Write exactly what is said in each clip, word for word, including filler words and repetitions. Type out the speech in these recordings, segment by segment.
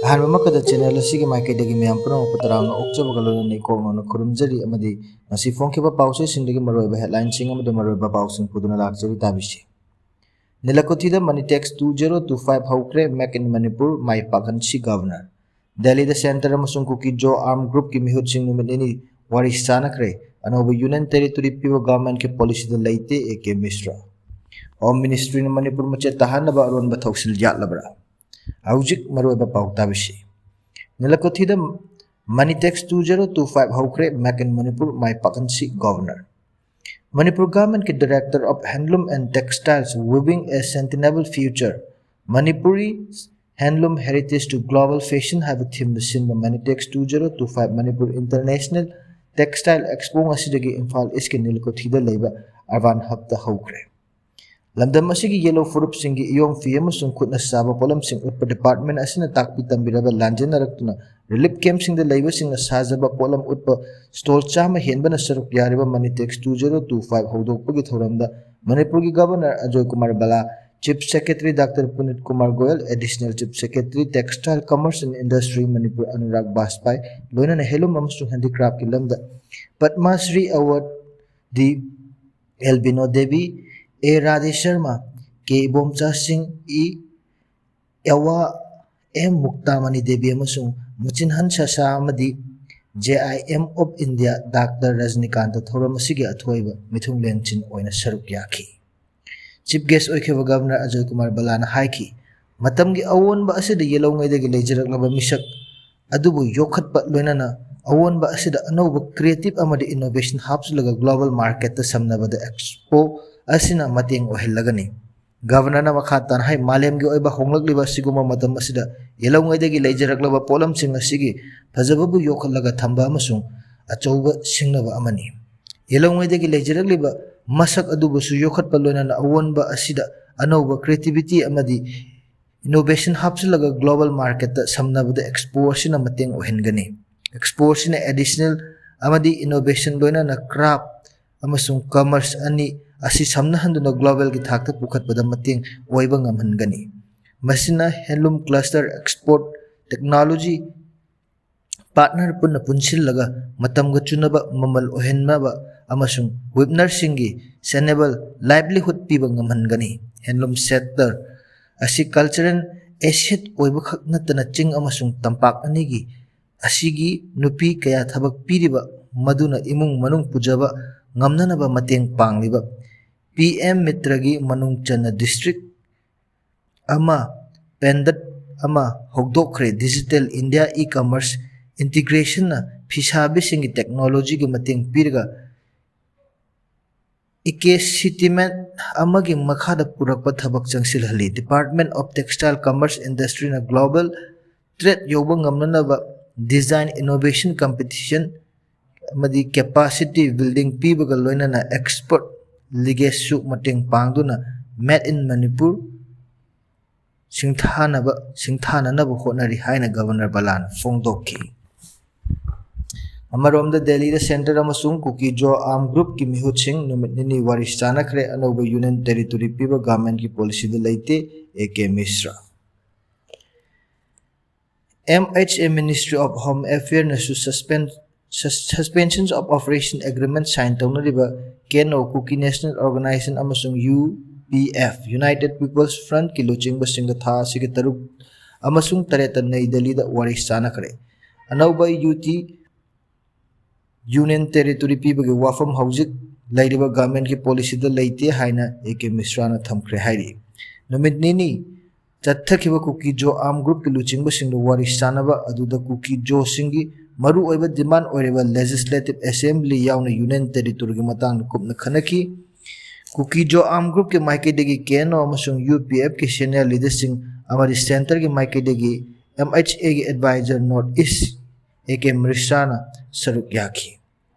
ꯑꯍꯥꯟꯕꯃꯛꯇꯗ channel ꯑꯁꯤꯒꯤ ꯃꯥꯏꯀꯩꯗꯒꯤ ꯃꯌꯥꯝ ꯄꯨꯝꯅꯃꯛꯄꯨ ꯇꯔꯥꯝꯅ ꯑꯣꯛꯆꯕꯒ ꯂꯣꯏꯅꯅ ꯏꯀꯣꯛ ꯅꯧꯅ ꯈꯨꯔꯨꯝꯖꯔꯤ ꯑꯃꯗꯤ ꯉꯁꯤ ꯐꯣꯡꯈꯤꯕ ꯄꯥꯎꯆꯦꯁꯤꯡꯗꯒꯤ ꯃꯔꯨꯑꯣꯏꯕ headlineꯁꯤꯡ ꯑꯃꯗꯤ ꯃꯔꯨꯑꯣꯏꯕ ꯄꯥꯎꯁꯤꯡ ꯄꯨꯗꯨꯅ ꯂꯥꯛꯆꯔꯤ꯫ ꯇꯥꯕꯤꯁꯤ꯫ ꯅꯤꯂꯀꯨꯊꯤꯗ Money Tax two zero two five ꯍꯧꯈ꯭ꯔꯦ, Make in Manipur my ꯄꯥꯛꯍꯟꯁꯤ Governor꯫ ꯗꯦꯜꯂꯤꯗ Centre ꯑꯃꯁꯨꯡ ꯀꯨꯀꯤ ꯖꯣ armed groupꯀꯤ ꯃꯤꯍꯨꯠꯁꯤꯡ ꯅꯨꯃꯤꯠ ꯅꯤꯅꯤ ꯋꯥꯔꯤ ꯁꯥꯅꯈ꯭ꯔꯦ꯫ ꯑꯅꯧꯕ Union Territory ꯄꯤꯕ governmentꯀꯤ policyꯗ ꯂꯩꯇꯦ, ꯑꯦ ꯀꯦ ꯃꯤꯁ꯭ꯔ꯫ Home Ministryꯅ ꯃꯅꯤꯄꯨꯔ ꯃꯆꯦꯠ ꯇꯥꯍꯟꯅꯕ ꯑꯔꯣꯟꯕ ꯊꯧꯁꯤꯜ ꯌꯥꯠꯂꯕ꯭ꯔꯥ? ꯍꯧꯖꯤꯛ ꯃꯔꯨꯑꯣꯏꯕ ꯄꯥꯎ ꯇꯥꯕꯤꯁꯤ꯫ ꯅꯤꯂꯀꯨꯊꯤꯗ Money Tax two zero two five ꯍꯧꯈ꯭ꯔꯦ, Make in Manipur my ꯄꯥꯛꯍꯟꯁꯤ Governor꯫ Manipur governmentꯀꯤ Director of Handloom and Textiles, Weaving a Sustainable Future, Manipuri Handloom Heritage to Global Fashion ꯍꯥꯏꯕ themeꯗ ꯁꯤꯟꯕ Money Tax two zero two five Manipur International Textile Expo ꯉꯁꯤꯗꯒꯤ ꯏꯝꯐꯥꯜ Eastꯀꯤ ꯅꯤꯂꯀꯨꯊꯤꯗ ꯂꯩꯕ Urban Hubꯇ ꯍꯧꯈ꯭ꯔꯦ꯫ ꯂꯝꯗꯝ ꯑꯁꯤꯒꯤ ꯌꯦꯜꯍꯧ ꯐꯨꯔꯨꯞꯁꯤꯡꯒꯤ ꯏꯌꯣꯡ ꯐꯤ ꯑꯃꯁꯨꯡ ꯈꯨꯠꯅ ꯁꯥꯕ ꯄꯣꯠꯂꯝꯁꯤꯡ ꯎꯠꯄ department ꯑꯁꯤꯅ ꯇꯥꯛꯄꯤ ꯇꯝꯕꯤꯔꯕ ꯂꯥꯟꯖꯦꯟꯅꯔꯛꯇꯨꯅ relief campꯁꯤꯡꯗ ꯂꯩꯕꯁꯤꯡꯅ ꯁꯥꯖꯕ ꯄꯣꯠꯂꯝ ꯎꯠꯄ stall ꯆꯥꯝꯃ ꯍꯦꯟꯕꯅ ꯁꯔꯨꯛ ꯌꯥꯔꯤꯕ Money Tax two zero two five ꯍꯧꯗꯣꯛꯄꯒꯤ ꯊꯧꯔꯝꯗ ꯃꯅꯤꯄꯨꯔꯒꯤ Governor Ajoy Kumar Bala, Chief Secretary Doctor Punit Kumar Goel, Additional Chief Secretary Textile Commerce and Industry Manipur Anurag Bajpai, ꯂꯣꯏꯅꯅ handloom ꯑꯃꯁꯨꯡ handicraftꯀꯤ ꯂꯝꯗ Padma Shri Award D ꯑꯦꯜꯕꯤꯅꯣ Devi, ꯑꯦ ꯔꯥꯙꯦ ꯁꯔꯃ, ꯀꯦ ꯏꯕꯣꯝꯆꯥ ꯁꯤꯡ, ꯏ ꯑꯦꯋꯥ, ꯑꯦꯝ ꯃꯨꯛꯇꯥꯃꯅꯤ ꯗꯦꯕꯤ ꯑꯃꯁꯨꯡ ꯃꯨꯆꯤꯟꯍꯟ ꯁꯁꯥ ꯑꯃꯗꯤ J I M of India Doctor ꯔꯖꯅꯤꯀꯥꯟꯇ ꯊꯧꯔꯝ ꯑꯁꯤꯒꯤ ꯑꯊꯣꯏꯕ ꯃꯤꯊꯨꯡꯂꯦꯟꯁꯤꯡ ꯑꯣꯏꯅ ꯁꯔꯨꯛ ꯌꯥꯈꯤ꯫ Chief guest ꯑꯣꯏꯈꯤꯕ Governor ꯑꯖꯣꯏ ꯀꯨꯃꯥꯔ ꯕꯂꯥꯅ ꯍꯥꯏꯈꯤ, ꯃꯇꯝꯒꯤ ꯑꯑꯣꯟꯕ ꯑꯁꯤꯗ ꯌꯦꯜꯍꯧꯉꯩꯗꯒꯤ ꯂꯩꯖꯔꯛꯂꯕ ꯃꯤꯁꯛ ꯑꯗꯨꯕꯨ ꯌꯣꯛꯈꯠꯄ ꯂꯣꯏꯅꯅ ꯑꯑꯣꯟꯕ ꯑꯁꯤꯗ ꯑꯅꯧꯕ creative ꯑꯃꯗꯤ innovation ꯍꯥꯞꯆꯤꯜꯂꯒ global marketꯇ ꯁꯝꯅꯕꯗ expo ꯑꯁꯤꯅ ꯃꯇꯦꯡ ꯑꯣꯏꯍꯜꯂꯒꯅꯤ꯫ Governorꯅ ꯃꯈꯥ ꯇꯥꯅ ꯍꯥꯏ, ꯃꯥꯂꯦꯝꯒꯤ ꯑꯣꯏꯕ ꯍꯣꯡꯂꯛꯂꯤꯕ ꯑꯁꯤꯒꯨꯝꯕ ꯃꯇꯝ ꯑꯁꯤꯗ ꯌꯦꯜꯍꯧꯉꯩꯗꯒꯤ ꯂꯩꯖꯔꯛꯂꯕ ꯄꯣꯠꯂꯝꯁꯤꯡ ꯑꯁꯤꯒꯤ ꯐꯖꯕꯕꯨ ꯌꯣꯛꯈꯠꯂꯒ ꯊꯝꯕ ꯑꯃꯁꯨꯡ ꯑꯆꯧꯕ ꯁꯤꯡꯅꯕ ꯑꯃꯅꯤ꯫ ꯌꯦꯜꯍꯧꯉꯩꯗꯒꯤ ꯂꯩꯖꯔꯛꯂꯤꯕ ꯃꯁꯛ ꯑꯗꯨꯕꯨꯁꯨ ꯌꯣꯛꯈꯠꯄ ꯂꯣꯏꯅꯅ ꯑꯑꯣꯟꯕ ꯑꯁꯤꯗ ꯑꯅꯧꯕ creativity ꯑꯃꯗꯤ innovation ꯍꯥꯞꯆꯤꯜꯂꯒ global marketꯇ ꯁꯝꯅꯕꯗ expo ꯑꯁꯤꯅ ꯃꯇꯦꯡ ꯑꯣꯏꯍꯟꯒꯅꯤ꯫ Expo ꯑꯁꯤꯅ additional ꯑꯃꯗꯤ innovation ꯂꯣꯏꯅꯅ craft ꯑꯃꯁꯨꯡ commerce ꯑꯅꯤ ꯑꯁꯤ ꯁꯝꯅꯍꯟꯗꯨꯅ globalꯒꯤ ꯊꯥꯛꯇ ꯄꯨꯈꯠꯄꯗ ꯃꯇꯦꯡ ꯑꯣꯏꯕ ꯉꯝꯍꯟꯒꯅꯤ꯫ ꯃꯁꯤꯅ handloom cluster, export technology partner ꯄꯨꯟꯅ ꯄꯨꯟꯁꯤꯜꯂꯒ ꯃꯇꯝꯒ ꯆꯨꯅꯕ, ꯃꯃꯜ ꯑꯣꯏꯍꯟꯅꯕ ꯑꯃꯁꯨꯡ weaverꯁꯤꯡꯒꯤ sustainable livelihood ꯄꯤꯕ ꯉꯝꯍꯟꯒꯅꯤ꯫ Handloom sector ꯑꯁꯤ cultural asset ꯑꯣꯏꯕꯈꯛ ꯅꯠꯇꯅ ꯆꯤꯡ ꯑꯃꯁꯨꯡ ꯇꯝꯄꯥꯛ ꯑꯅꯤꯒꯤ ꯑꯁꯤꯒꯤ ꯅꯨꯄꯤ ꯀꯌꯥ ꯊꯕꯛ ꯄꯤꯔꯤꯕ, ꯃꯗꯨꯅ ꯏꯃꯨꯡ ꯃꯅꯨꯡ ꯄꯨꯖꯕ ꯉꯝꯅꯅꯕ ꯃꯇꯦꯡ ꯄꯥꯡꯂꯤꯕ ꯄꯤ ꯑꯦꯝ ꯃꯤꯇ꯭ꯔꯒꯤ ꯃꯅꯨꯡ ꯆꯟꯅ district ꯑꯃ, ꯄꯦꯟꯗꯠ ꯑꯃ ꯍꯧꯗꯣꯛꯈ꯭ꯔꯦ꯫ Digital India e-commerce integrationꯅ ꯐꯤꯁꯥꯕꯤꯁꯤꯡꯒꯤ technologyꯒꯤ ꯃꯇꯦꯡ ꯄꯤꯔꯒ ecosystem ꯑꯃꯒꯤ ꯃꯈꯥꯗ ꯄꯨꯔꯛꯄ ꯊꯕꯛ ꯆꯪꯁꯤꯜꯍꯜꯂꯤ꯫ Department of Textile Commerce Industryꯅ global trade ꯌꯧꯕ ꯉꯝꯅꯅꯕ design innovation competition ꯑꯃꯗꯤ capacity building ꯄꯤꯕꯒ ꯂꯣꯏꯅꯅ export legacyꯁꯨ ꯃꯇꯦꯡ ꯄꯥꯡꯗꯨꯅ Made in Manipur ꯁꯤꯡꯊꯥꯅꯕ, ꯁꯤꯡꯊꯥꯅꯅꯕ ꯍꯣꯠꯅꯔꯤ ꯍꯥꯏꯅ Governor ꯕꯂꯥꯅ ꯐꯣꯡꯗꯣꯛꯈꯤ꯫ ꯑꯃꯔꯣꯝꯗ ꯗꯦꯜꯂꯤꯗ centre ꯑꯃꯁꯨꯡ ꯀꯨꯀꯤ ꯖꯣ armed groupꯀꯤ ꯃꯤꯍꯨꯠꯁꯤꯡ ꯅꯨꯃꯤꯠ ꯅꯤꯅꯤ ꯋꯥꯔꯤ ꯆꯥꯟꯅꯈ꯭ꯔꯦ꯫ ꯑꯅꯧꯕ union territory ꯄꯤꯕ governmentꯀꯤ policyꯗ ꯂꯩꯇꯦ, A K ꯃꯤꯁ꯭ꯔꯥ꯫ M H A Ministry of Home Affairsꯅꯁꯨ suspend, sus-, Suspension of Operation Agreement sign ꯇꯧꯅꯔꯤꯕ K N O, Kuki National Organization ꯑꯃꯁꯨꯡ U P F, United People's Frontꯀꯤ ꯂꯨꯆꯤꯡꯕꯁꯤꯡꯒ ꯊꯥ ꯑꯁꯤꯒꯤ ꯇꯔꯨꯛ ꯑꯃꯁꯨꯡ ꯇꯔꯦꯠꯇ ꯅꯩ ꯗꯦꯜꯂꯤꯗ ꯋꯥꯔꯤ ꯆꯥꯟꯅꯈ꯭ꯔꯦ꯫ ꯑꯅꯧꯕ ꯌꯨ ꯇꯤ Union territory ꯄꯤꯕꯒꯤ ꯋꯥꯐꯝ ꯍꯧꯖꯤꯛ ꯂꯩꯔꯤꯕ governmentꯀꯤ policyꯗ ꯂꯩꯇꯦ ꯍꯥꯏꯅ ꯑꯦ ꯀꯦ ꯃꯤꯁ꯭ꯔꯥꯅ ꯊꯝꯈ꯭ꯔꯦ ꯍꯥꯏꯔꯤ꯫ ꯅꯨꯃꯤꯠ ꯅꯤꯅꯤ ꯆꯠꯊꯈꯤꯕ ꯀꯨꯀꯤ ꯖꯣ armed groupꯀꯤ ꯂꯨꯆꯤꯡꯕꯁꯤꯡꯗ ꯋꯥꯔꯤ ꯁꯥꯅꯕ ꯑꯗꯨꯗ ꯀꯨꯀꯤ ꯖꯣꯁꯤꯡꯒꯤ ꯃꯔꯨꯑꯣꯏꯕ demand ꯑꯣꯏꯔꯤꯕ Legislative Assembly ꯌꯥꯎꯅ Union territoryꯒꯤ ꯃꯇꯥꯡꯗ ꯀꯨꯞꯅ ꯈꯟꯅꯈꯤ꯫ ꯀꯨꯀꯤ ꯖꯣ armed groupꯀꯤ ꯃꯥꯏꯀꯩꯗꯒꯤ ꯀꯦ ꯑꯦꯟ ꯑꯣ ꯑꯃꯁꯨꯡ ꯌꯨ ꯄꯤ ꯑꯦꯐꯀꯤ senior leaderꯁꯤꯡ ꯑꯃꯗꯤ centreꯒꯤ ꯃꯥꯏꯀꯩꯗꯒꯤ M H Aꯒꯤ advisor North East A K ꯃꯤꯁ꯭ꯔꯥꯅ ꯁꯔꯨꯛ ꯌꯥꯈꯤ꯫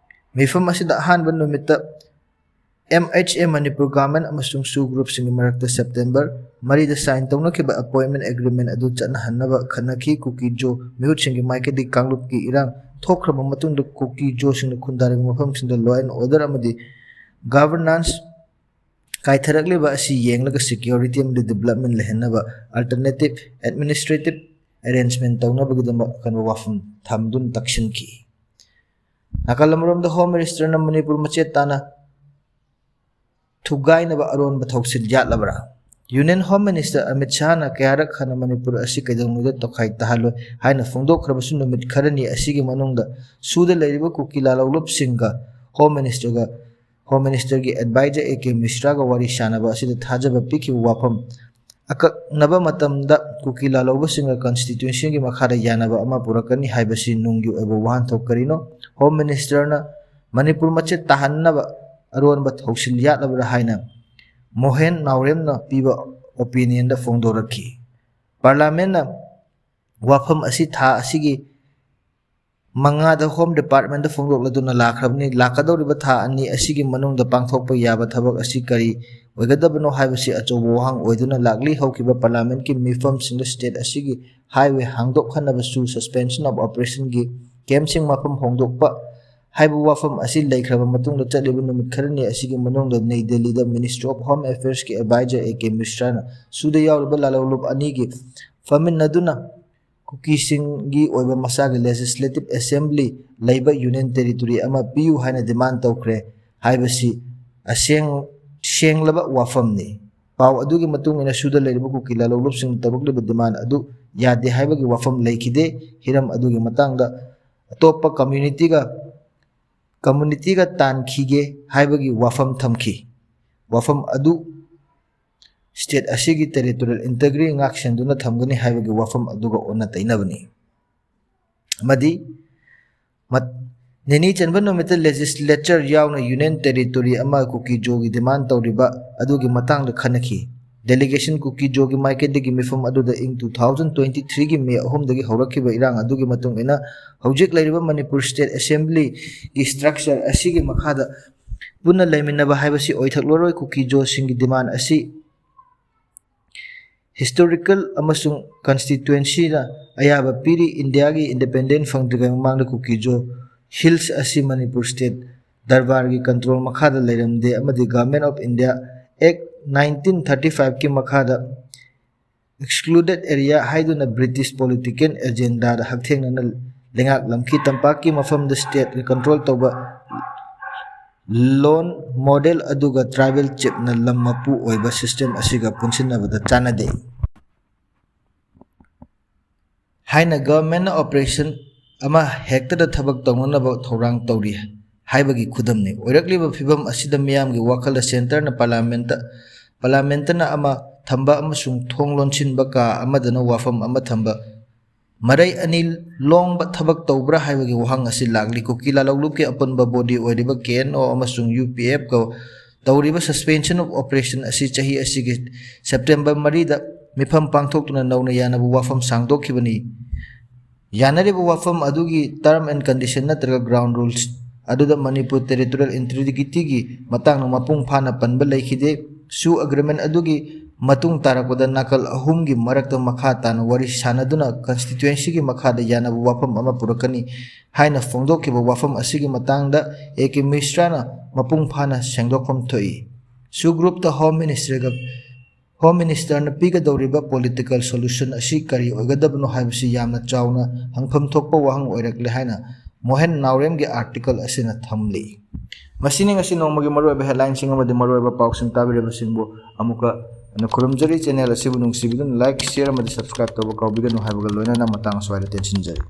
ꯃꯤꯐꯝ ꯑꯁꯤꯗ ꯑꯍꯥꯟꯕ ꯅꯨꯃꯤꯠꯇ M H A Manipur Government ꯑꯃꯁꯨꯡ ꯁꯨ groupꯁꯤꯡꯒꯤ ꯃꯔꯛꯇ September ꯃꯔꯤꯗ sign ꯇꯧꯅꯈꯤꯕ appointment agreement ꯑꯗꯨ ꯆꯠꯅꯍꯟꯅꯕ ꯈꯟꯅꯈꯤ꯫ ꯀꯨꯀꯤ ꯖꯣ ꯃꯤꯍꯨꯠꯁꯤꯡꯒꯤ ꯃꯥꯏꯀꯩꯗꯒꯤ ꯀꯥꯡꯂꯨꯞꯀꯤ ꯏꯔꯥꯡ ꯊꯣꯛꯈ꯭ꯔꯕ ꯃꯇꯨꯡꯗ ꯀꯨꯀꯤ ꯖꯣꯁꯤꯡꯅ ꯈꯨꯟꯗꯥꯔꯤꯕ ꯃꯐꯝꯁꯤꯡꯗ law and order ꯑꯃꯗꯤ governance ꯀꯥꯏꯊꯔꯛꯂꯤꯕ ꯑꯁꯤ ꯌꯦꯡꯂꯒ security ꯑꯃꯗꯤ development ꯂꯩꯍꯟꯅꯕ alternative administrative ꯑꯦꯔꯦꯟꯖꯃꯦꯟ ꯇꯧꯅꯕꯒꯤꯗꯃꯛ ꯑꯀꯟꯕ ꯋꯥꯐꯝ ꯊꯝꯗꯨꯅ ꯇꯛꯁꯤꯟꯈꯤ꯫ ꯅꯥꯀꯜ ꯑꯃꯔꯣꯝꯗ ꯍꯣꯝ ꯃꯤꯅꯤꯁꯇꯔꯅ ꯃꯅꯤꯄꯨꯔ ꯃꯆꯦꯠ ꯇꯥꯅ ꯊꯨꯒꯥꯏꯅꯕ ꯑꯔꯣꯟꯕ ꯊꯧꯁꯤꯜ ꯌꯥꯠꯂꯕ꯭ꯔꯥ? ꯌꯨꯅꯤꯌꯟ ꯍꯣꯝ ꯃꯤꯅꯤꯁꯇꯔ ꯑꯃꯤꯠ ꯁꯥꯍꯅ ꯀꯌꯥꯔꯛ ꯍꯟꯅ ꯃꯅꯤꯄꯨꯔ ꯑꯁꯤ ꯀꯩꯗꯧꯅꯨꯡꯗ ꯇꯣꯈꯥꯏ ꯇꯥꯍꯜꯂꯣꯏ ꯍꯥꯏꯅ ꯐꯣꯡꯗꯣꯛꯈ꯭ꯔꯕꯁꯨ, ꯅꯨꯃꯤꯠ ꯈꯔꯅꯤ ꯑꯁꯤꯒꯤ ꯃꯅꯨꯡꯗ ꯁꯨꯗ ꯂꯩꯔꯤꯕ ꯀꯨꯀꯤ ꯂꯥꯂꯧꯂꯨꯞꯁꯤꯡꯒ ꯍꯣꯝ ꯃꯤꯅꯤꯁꯇꯔꯒ ꯍꯣꯝ ꯃꯤꯅꯤꯁꯇꯔꯒꯤ ꯑꯦꯗꯚꯥꯏꯖꯔ ꯑꯦ ꯀꯦ ꯃꯤꯁ꯭ꯔꯥꯒ ꯋꯥꯔꯤ ꯁꯥꯅꯕ ꯑꯁꯤꯗ ꯊꯥꯖꯕ ꯄꯤꯈꯤꯕ ꯋꯥꯐꯝ ꯑꯀꯛꯅꯕ ꯃꯇꯝꯗ ꯀꯨꯀꯤ ꯂꯥꯂꯧꯕꯁꯤꯡꯒ ꯀꯟꯁꯇꯤꯇ꯭ꯌꯨꯁꯟꯒꯤ ꯃꯈꯥꯗ ꯌꯥꯅꯕ ꯑꯃ ꯄꯨꯔꯛꯀꯅꯤ ꯍꯥꯏꯕꯁꯤ ꯅꯨꯡꯒꯤ ꯑꯣꯏꯕ ꯋꯥꯍꯟꯊꯣꯛ ꯀꯔꯤꯅꯣ? ꯍꯣꯝ ꯃꯤꯅꯤꯁꯇꯔꯅ ꯃꯅꯤꯄꯨꯔ ꯃꯆꯦꯠ ꯇꯥꯍꯟꯅꯕ ꯑꯔꯣꯟꯕ ꯊꯧꯁꯤꯜ ꯌꯥꯠꯂꯕ꯭ꯔꯥ ꯍꯥꯏꯅ ꯃꯣꯍꯦꯟ ꯅꯥꯎꯔꯦꯝꯅ ꯄꯤꯕ ꯑꯣꯄꯤꯅꯤꯌꯟꯗ ꯐꯣꯡꯗꯣꯔꯛꯈꯤ꯫ ꯄꯥꯔꯂꯥꯃꯦꯟꯅ ꯋꯥꯐꯝ ꯑꯁꯤ ꯊꯥ ꯑꯁꯤꯒꯤ ꯃꯉꯥꯗ ꯍꯣꯝ ꯗꯤꯄꯥꯔꯠꯃꯦꯟꯗ ꯐꯣꯡꯗꯣꯛꯂꯗꯨꯅ ꯂꯥꯛꯈ꯭ꯔꯕꯅꯤ꯫ ꯂꯥꯛꯀꯗꯧꯔꯤꯕ ꯊꯥ ꯑꯅꯤ ꯑꯁꯤꯒꯤ ꯃꯅꯨꯡꯗ ꯄꯥꯡꯊꯣꯛꯄ ꯌꯥꯕ ꯊꯕꯛ ꯑꯁꯤ ꯀꯔꯤ ꯑꯣꯏꯒꯗꯕꯅꯣ ꯍꯥꯏꯕꯁꯤ ꯑꯆꯧꯕ ꯋꯥꯍꯪ ꯑꯣꯏꯗꯨꯅ ꯂꯥꯛꯂꯤ꯫ ꯍꯧꯈꯤꯕ ꯄꯥꯔꯂꯥꯃꯦꯟꯠꯀꯤ ꯃꯤꯐꯝꯁꯤꯡꯗ ꯁ꯭ꯇꯦꯠ ꯑꯁꯤꯒꯤ ꯍꯥꯏꯋꯦ ꯍꯥꯡꯗꯣꯛꯍꯟꯅꯕꯁꯨ, suspension of operationꯒꯤ ꯀꯦꯝꯞꯁꯤꯡ ꯃꯐꯝ ꯍꯣꯡꯗꯣꯛꯄ ꯍꯥꯏꯕ ꯋꯥꯐꯝ ꯑꯁꯤ ꯂꯩꯈ꯭ꯔꯕ ꯃꯇꯨꯡꯗ, ꯆꯠꯂꯤꯕ ꯅꯨꯃꯤꯠ ꯈꯔꯅꯤ ꯑꯁꯤꯒꯤ ꯃꯅꯨꯡꯗ ꯅꯩ ꯗꯦꯜꯂꯤꯗ Ministry of Home Affairsꯀꯤ advisor A K ꯃꯤꯁ꯭ꯔꯥꯅ ꯁꯨꯗ ꯌꯥꯎꯔꯤꯕ ꯂꯥꯂꯧꯂꯨꯞ ꯑꯅꯤꯒꯤ ꯐꯝꯃꯤꯟꯅꯗꯨꯅ ꯀꯨꯀꯤꯁꯤꯡꯒꯤ ꯑꯣꯏꯕ ꯃꯁꯥꯒꯤ legislative assembly ꯂꯩꯕ ꯌꯨꯅꯤꯌꯟ ꯇꯦꯔꯤꯇꯣꯔꯤ ꯑꯃ ꯄꯤꯌꯨ ꯍꯥꯏꯅ demand ꯇꯧꯈ꯭ꯔꯦ ꯍꯥꯏꯕꯁꯤ ꯑꯁꯦꯡ-, ꯁꯦꯡꯂꯕ ꯋꯥꯐꯝꯅꯤ꯫ ꯄꯥꯎ ꯑꯗꯨꯒꯤ ꯃꯇꯨꯡ ꯏꯟꯅ, ꯁꯨꯗ ꯂꯩꯔꯤꯕ ꯀꯨꯀꯤ ꯂꯥꯂꯧꯂꯨꯞꯁꯤꯡꯅ ꯇꯧꯔꯛꯂꯤꯕ demand ꯑꯗꯨ ꯌꯥꯗꯦ ꯍꯥꯏꯕꯒꯤ ꯋꯥꯐꯝ ꯂꯩꯈꯤꯗꯦ꯫ ꯍꯤꯔꯝ ꯑꯗꯨꯒꯤ ꯃꯇꯥꯡꯗ ꯑꯇꯣꯞꯄ communityꯒ, communityꯒ ꯇꯥꯟꯈꯤꯒꯦ ꯍꯥꯏꯕꯒꯤ ꯋꯥꯐꯝ ꯊꯝꯈꯤ꯫ ꯋꯥꯐꯝ ꯑꯗꯨ ꯁ꯭ꯇꯦꯠ ꯑꯁꯤꯒꯤ territorial integrity ꯉꯥꯛ-ꯁꯦꯟꯗꯨꯅ ꯊꯝꯒꯅꯤ ꯍꯥꯏꯕꯒꯤ ꯋꯥꯐꯝ ꯑꯗꯨꯒ ꯑꯣꯟꯅ ꯇꯩꯅꯕꯅꯤ꯫ ꯑꯃꯗꯤ ꯃꯠ-, ꯅꯤꯅꯤ ꯆꯟꯕ ꯅꯨꯃꯤꯠꯇ legislature ꯌꯥꯎꯅ ꯌꯨꯅꯤꯌꯟ ꯇꯦꯔꯤꯇꯣꯔꯤ ꯑꯃ ꯀꯨꯀꯤ-ꯖꯣꯒꯤ demand ꯇꯧꯔꯤꯕ ꯑꯗꯨꯒꯤ ꯃꯇꯥꯡꯗ ꯈꯟꯅꯈꯤ꯫ Delegation ꯀꯨꯀꯤ-ꯖꯣꯒꯤ ꯃꯥꯏꯀꯩꯗꯒꯤ ꯃꯤꯐꯝ ꯑꯗꯨꯗ ꯏꯪ two thousand twenty-threeꯒꯤ ꯃꯦ ꯑꯍꯨꯝꯗꯒꯤ ꯍꯧꯔꯛꯈꯤꯕ ꯏꯔꯥꯡ ꯑꯗꯨꯒꯤ ꯃꯇꯨꯡ ꯏꯟꯅ, ꯍꯧꯖꯤꯛ ꯂꯩꯔꯤꯕ ꯃꯅꯤꯄꯨꯔ ꯁ꯭ꯇꯦꯠ ꯑꯦꯁꯦꯝꯕ꯭ꯂꯤꯒꯤ structure ꯑꯁꯤꯒꯤ ꯃꯈꯥꯗ ꯄꯨꯟꯅ ꯂꯩꯃꯤꯟꯅꯕ ꯍꯥꯏꯕꯁꯤ ꯑꯣꯏꯊꯣꯛꯂꯔꯣꯏ꯫ ꯀꯨꯀꯤ-ꯖꯣꯁꯤꯡꯒꯤ demand ꯑꯁꯤ historical ꯑꯃꯁꯨꯡ constituencyꯅ ꯑꯌꯥꯕ ꯄꯤꯔꯤ꯫ ꯏꯟꯗꯤꯌꯥꯒꯤ independent ꯐꯪꯗ꯭ꯔꯤꯉꯩ ꯃꯃꯥꯡꯗ ꯀꯨꯀꯤ-ꯖꯣ ꯍꯤꯜꯁ ꯑꯁꯤ ꯃꯅꯤꯄꯨꯔ ꯁ꯭ꯇꯦꯠ ꯗꯔꯕꯥꯔꯒꯤ control ꯃꯈꯥꯗ ꯂꯩꯔꯝꯗꯦ ꯑꯃꯗꯤ Government of India Act nineteen thirty fiveꯀꯤ ꯃꯈꯥꯗ excluded area ꯍꯥꯏꯗꯨꯅ British political agendaꯗ ꯍꯛꯊꯦꯡꯅꯅ ꯂꯩꯉꯥꯛꯂꯝꯈꯤ꯫ ꯇꯝꯄꯥꯛꯀꯤ ꯃꯐꯝꯗ stateꯅ control ꯇꯧꯕ land model ꯑꯗꯨꯒ tribal chiefꯅ ꯂꯝ ꯃꯄꯨ ꯑꯣꯏꯕ system ꯑꯁꯤꯒ ꯄꯨꯟꯁꯤꯟꯅꯕꯗ ꯆꯥꯟꯅꯗꯦ ꯍꯥꯏꯅ governmentꯅ operation ꯑꯃ ꯍꯦꯛꯇꯗ ꯊꯕꯛ ꯇꯧꯅꯅꯕ ꯊꯧꯔꯥꯡ ꯇꯧꯔꯤ ꯍꯥꯏꯕꯒꯤ ꯈꯨꯗꯝꯅꯤ꯫ ꯑꯣꯏꯔꯛꯂꯤꯕ ꯐꯤꯕꯝ ꯑꯁꯤꯗ ꯃꯤꯌꯥꯝꯒꯤ ꯋꯥꯈꯜꯗ centreꯅ parliamentꯇ parliamentꯅ ꯑꯃ ꯊꯝꯕ ꯑꯃꯁꯨꯡ ꯊꯣꯡ ꯂꯣꯟꯁꯤꯟꯕ ꯀꯥ ꯑꯃꯗꯅ ꯋꯥꯐꯝ ꯑꯃ ꯊꯝꯕ ꯃꯔꯩ ꯑꯅꯤ ꯂꯣꯡꯕ ꯊꯕꯛ ꯇꯧꯕ꯭ꯔꯥ ꯍꯥꯏꯕꯒꯤ ꯋꯥꯍꯪ ꯑꯁꯤ ꯂꯥꯛꯂꯤ꯫ ꯀꯨꯀꯤ ꯂꯥꯂꯣꯡꯂꯨꯞꯀꯤ ꯑꯄꯨꯟꯕ body ꯑꯣꯏꯔꯤꯕ KNO ꯑꯃꯁꯨꯡ UPFꯀ ꯇꯧꯔꯤꯕ suspension of operation ꯑꯁꯤ ꯆꯍꯤ ꯑꯁꯤꯒꯤ September ꯃꯔꯤꯗ ꯃꯤꯐꯝ ꯄꯥꯡꯊꯣꯛꯇꯨꯅ ꯅꯧꯅ ꯌꯥꯅꯕ ꯋꯥꯐꯝ ꯁꯥꯡꯗꯣꯛꯈꯤꯕꯅꯤ꯫ ꯌꯥꯅꯔꯤꯕ ꯋꯥꯐꯝ ꯑꯗꯨꯒꯤ term and condition ꯅꯠꯇ꯭ꯔꯒ ground rules ꯑꯗꯨꯗ ꯃꯅꯤꯄꯨꯔ territorial integrityꯒꯤ ꯃꯇꯥꯡꯗ ꯃꯄꯨꯡ ꯐꯥꯅ ꯄꯟꯕ ꯂꯩꯈꯤꯗꯦ꯫ ꯁꯨ agreement ꯑꯗꯨꯒꯤ ꯃꯇꯨꯡ ꯇꯥꯔꯛꯄꯗ ꯅꯥꯀꯜ ꯑꯍꯨꯝꯒꯤ ꯃꯔꯛꯇ ꯃꯈꯥ ꯇꯥꯅ ꯋꯥꯔꯤ ꯁꯥꯟꯅꯗꯨꯅ constituencyꯒꯤ ꯃꯈꯥꯗ ꯌꯥꯅꯕ ꯋꯥꯐꯝ ꯑꯃ ꯄꯨꯔꯛꯀꯅꯤ ꯍꯥꯏꯅ ꯐꯣꯡꯗꯣꯛꯈꯤꯕ ꯋꯥꯐꯝ ꯑꯁꯤꯒꯤ ꯃꯇꯥꯡꯗ A K Mishraꯅ ꯃꯄꯨꯡ ꯐꯥꯅ ꯁꯦꯡꯗꯣꯛꯐꯝ ꯊꯣꯛꯏ꯫ ꯁꯨ groupꯇ Home Ministerꯒ Home Ministerꯅ ꯄꯤꯒꯗꯧꯔꯤꯕ political solution ꯑꯁꯤ ꯀꯔꯤ ꯑꯣꯏꯒꯗꯕꯅꯣ ꯍꯥꯏꯕꯁꯤ ꯌꯥꯝꯅ ꯆꯥꯎꯅ ꯍꯪꯐꯝ ꯊꯣꯛꯄ ꯋꯥꯍꯪ ꯑꯣꯏꯔꯛꯂꯦ ꯍꯥꯏꯅ ꯃꯣꯍꯦꯟ ꯅꯥꯎꯔꯦꯝꯒꯤ article ꯑꯁꯤꯅ ꯊꯝꯂꯤ꯫ ꯃꯁꯤꯅꯤ ꯉꯁꯤ ꯅꯣꯡꯃꯒꯤ ꯃꯔꯨꯑꯣꯏꯕ headlineꯁꯤꯡ ꯑꯃꯗꯤ ꯃꯔꯨꯑꯣꯏꯕ ꯄꯥꯎꯁꯤꯡ ꯇꯥꯕꯤꯔꯤꯕꯁꯤꯡꯕꯨ ꯑꯃꯨꯛꯀ ꯍꯟꯅ ꯈꯨꯔꯨꯝꯖꯔꯤ꯫ Channel ꯑꯁꯤꯕꯨ ꯅꯨꯡꯁꯤꯕꯤꯗꯨꯅ like, share ꯑꯃꯗꯤ subscribe ꯇꯧꯕ ꯀꯥꯎꯕꯤꯒꯅꯨ ꯍꯥꯏꯕꯒ ꯂꯣꯏꯅꯅ ꯃꯇꯥꯡ ꯑꯁ꯭ꯋꯥꯏꯗ ꯇꯦꯟꯁꯤꯟꯖꯔꯤ꯫